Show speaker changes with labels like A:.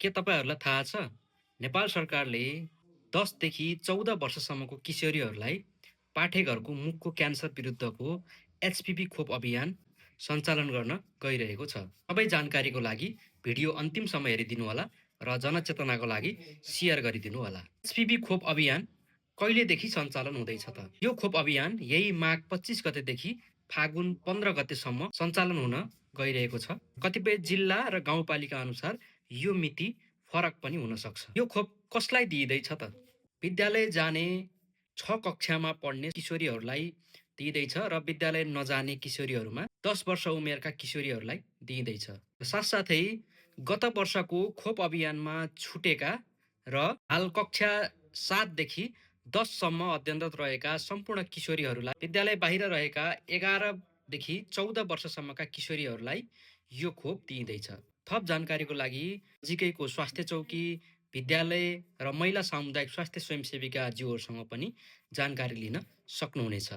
A: के तपाईहरूलाई थाहा छ नेपाल सरकारले 10 देखि 14 वर्षसम्मको किशोरीहरूलाई पाठेघरको मुखको क्यान्सर विरुद्धको एचपिभी खोप अभियान सञ्चालन गर्न गइरहेको छ। सबै जानकारीको लागि भिडियो अन्तिमसम्म हेरिदिनुहोला र जनचेतनाको लागि सेयर गरिदिनुहोला। एचपिभी खोप अभियान कहिलेदेखि सञ्चालन हुँदैछ त? यो खोप अभियान यही माघ 25 गतेदेखि फागुन 15 गतेसम्म सञ्चालन हुन गइरहेको छ। कतिपय जिल्ला र गाउँपालिका अनुसार यो मिति फरक पनि हुन सक्छ। यो खोप कसलाई दिइँदैछ त? विद्यालय जाने 6 कक्षामा पढ्ने किशोरीहरूलाई दिइँदैछ र विद्यालय नजाने किशोरीहरूमा 10 वर्ष उमेरका किशोरीहरूलाई दिइँदैछ। साथसाथै गत वर्षको खोप अभियानमा छुटेका र हाल कक्षा 7 देखि 10 सम्म अध्ययनरत रहेका सम्पूर्ण किशोरीहरूलाई, विद्यालय बाहिर रहेका 11 देखि 14 वर्षसम्मका किशोरीहरूलाई यो खोप दिइँदैछ। थप जानकारीको लागि नजिकैको स्वास्थ्य चौकी, विद्यालय र महिला सामुदायिक स्वास्थ्य स्वयंसेविका ज्यूहरूसँग पनि जानकारी लिन सक्नुहुनेछ।